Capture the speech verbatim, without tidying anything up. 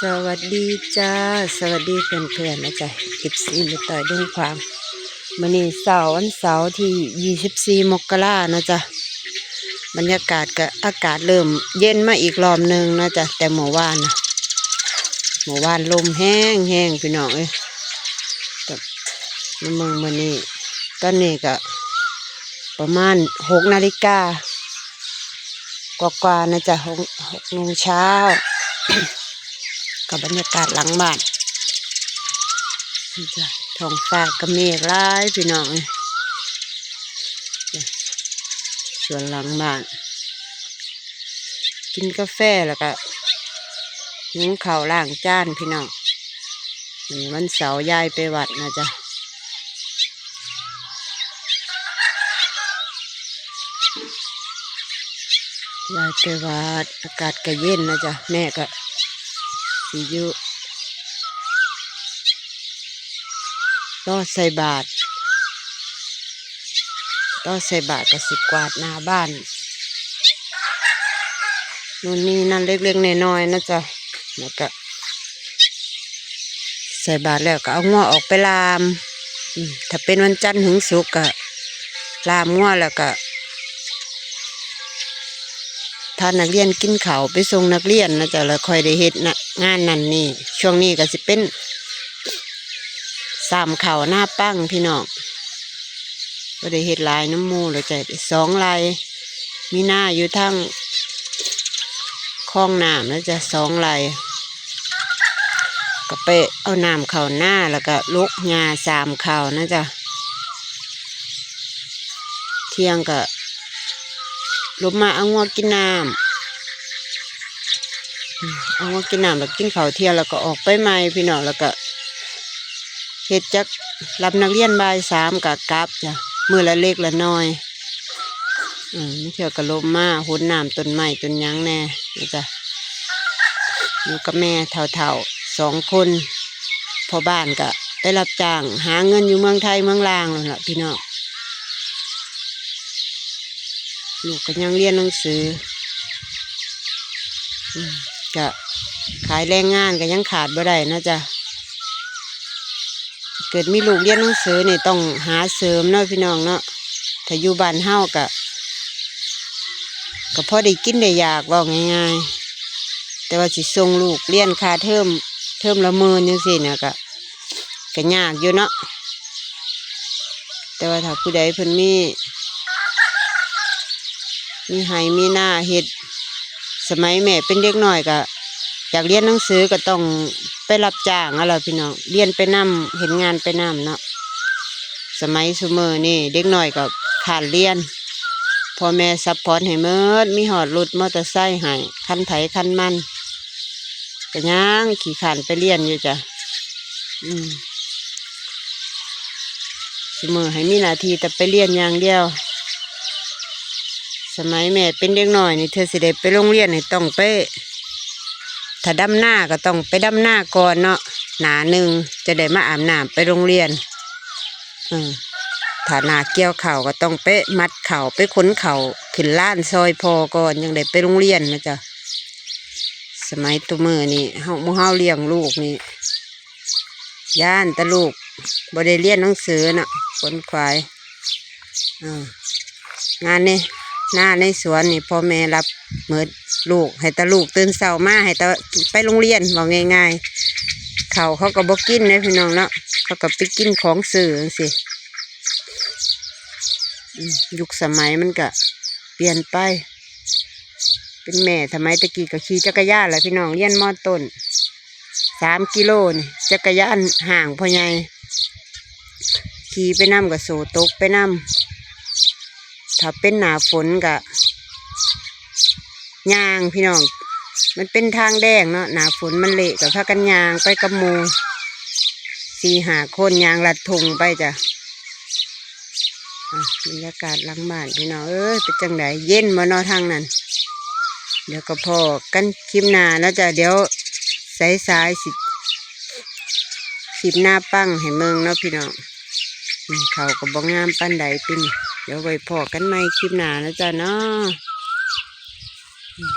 สวัสดีจ้า สวัสดีเพื่อนๆนะจ๊ะ เอฟซี แม่ต่อยดงขวาง มื้อนี้เสาร์ วันเสาร์ที่ยี่สิบสี่มกรานะจ๊ะ บรรยากาศก็อากาศเริ่มเย็นมาอีกรอบหนึ่งนะจ๊ะ แต่เมื่อวานนะ เมื่อวานลมแฮงๆ พี่น้องเอ้ย แต่มาเมืองมื้อนี้ ตอนนี้ก็ประมาณหกนาฬิกา กว่าๆนะจ๊ะ หก หกโมงเช้า กับบรรยากาศหลังบ้านนี่จ้ะ ท้องฟ้าก็เมฆหลายพี่น้องเอ้ย จ้ะ สวนหลังบ้าน กินกาแฟแล้วก็หุงข้าวล้างจานพี่น้อง มื้อนี้วันเสาร์ยายไปวัดนะจ๊ะ ยายไปวัด อากาศก็เย็นนะจ๊ะ แม่ก็สิอยู่ รอใส่บาตร รอใส่บาตรก็สิกวาดหน้าบ้าน นู่นนี่นั่นเล็กๆน้อยๆนะจ๊ะ แล้วก็ ใส่บาตรแล้วก็เอางัวออกไปล่าม อืม ถ้าเป็นวันจันทร์ถึงศุกร์ก็ล่ามงัวแล้วก็ พานักเรียนกินข้าวไปส่งนักเรียนนะจ๊ะ แล้วค่อยได้เฮ็ดนะ งานนั่นนี่ ช่วงนี้ก็สิเป็น สามข้าวนาปังพี่น้อง บ่ได้เฮ็ดหลายนำหมู่แล้วจ้ะ สองไร่ มีนาอยู่ทางคลองน้ำนะจ๊ะ สองไร่ ก็ไปเอาน้ำเข้านา แล้วก็หลกหญ้าสามข้าวนะจ๊ะ เที่ยงก็ลงมาเอางัวกินน้ำ อืม เอางัวกินน้ำแล้วกินข้าวเที่ยงแล้วก็ออกไปใหม่พี่น้อง แล้วก็เฮ็ดจักรับนักเรียนบ่ายสามก็กลับจ้ะ มื้อละเล็กละน้อย อืม เทื่อก็ลงมาหดน้ำต้นไม้ต้นหยังแน่นะจ๊ะ อยู่กับแม่เฒ่าๆสองคน พ่อบ้านก็ไปรับจ้างหาเงินอยู่เมืองไทยเมืองลาวนั่นล่ะพี่น้อง ลูกก็ยังเรียนหนังสือ อืม ก็ขายแรงงานก็ยังขาดบ่ได้นะจ๊ะ เกิดมีลูกเรียนหนังสือนี่ต้องหาเสริมเนาะพี่น้องเนาะ ถ้าอยู่บ้านเฮาก็ ก็พอได้กินได้อยาก เว้าง่ายๆ แต่ว่าสิส่งลูกเรียนค่าเทอม เทอมละหมื่นจั่งซี้น่ะ ก็ ก็ยากอยู่เนาะ แต่ว่าถ้าผู้ใดเพิ่นมี มีไร่มีนาเฮ็ด สมัยแม่เป็นเด็กน้อยก็อยากเรียนหนังสือก็ต้องไปรับจ้างเอาล่ะพี่น้อง เรียนไปนำ เฮ็ดงานไปนำเนาะ สมัยซุมื้อนี้เด็กน้อยก็ค้านเรียน พ่อแม่ซัพพอร์ตให้หมด มีฮอดรถมอเตอร์ไซค์ให้ คันไผคันมัน ก็ยังขี้คร้านไปเรียนอยู่จ้ะ อืม ซุมื้อให้มีหน้าที่แต่ไปเรียนอย่างเดียว สมัยแม่เป็นเด็กน้อยนี่ เทื่อสิได้ไปโรงเรียนนี่ต้องไป ถ้าดำนาก็ต้องไปดำนาก่อนเนาะ หน้าหนึ่ง จะได้มาอาบน้ำไปโรงเรียน อืม ถ้าหน้าเกี่ยวข้าวก็ต้องไปมัดข้าว ไปขนข้าวขึ้นลานซอยพ่อก่อน จั่งได้ไปโรงเรียนนะจ๊ะ สมัยตุมื้อนี้ เฮา หมู่เฮาเลี้ยงลูกนี่ ย้านแต่ลูกบ่ได้เรียนหนังสือน่ะ ขนขวาย อ่า งานในนาในสวนนี่ พ่อแม่รับหมด ลูก ให้แต่ลูกตื่นเช้ามา ให้แต่ไปโรงเรียน เว้าง่ายๆ ข้าวเขาก็บ่กินเด้พี่น้องเนาะ เขาก็ไปกินของซื้อจั่งซี้ อืม ยุคสมัยมันก็เปลี่ยนไป เป็นแม่สมัยตะกี้ก็ขี่จักรยานแหละพี่น้อง เรียน ม.ต้น สามกิโลนี่ จักรยานห้างพ่อใหญ่ ขี่ไปนำก็โซ่ตกไปนำ ถ้าเป็นหน้าฝนก็ย่างพี่น้อง มันเป็นทางแดงเนาะ หน้าฝนมันเละก็พากันย่างไปกับหมู่ สี่ห้าคน ย่างลัดทุ่งไปจ้ะ อ่ะ บรรยากาศหลังบ้านพี่น้องเอ้ย เป็นจั่งใด เย็นบ่เนาะทางนั้น เดี๋ยวก็พ้อกันคลิปหน้าเนาะจ้ะ เดี๋ยวสายๆสิ คลิปนาปังให้เบิ่งเนาะพี่น้อง อืม ข้าวก็บ่งามปานใดปีนี้ เดี๋ยวไว้พ้อกันใหม่คลิปหน้านะจ๊ะเนาะ อืม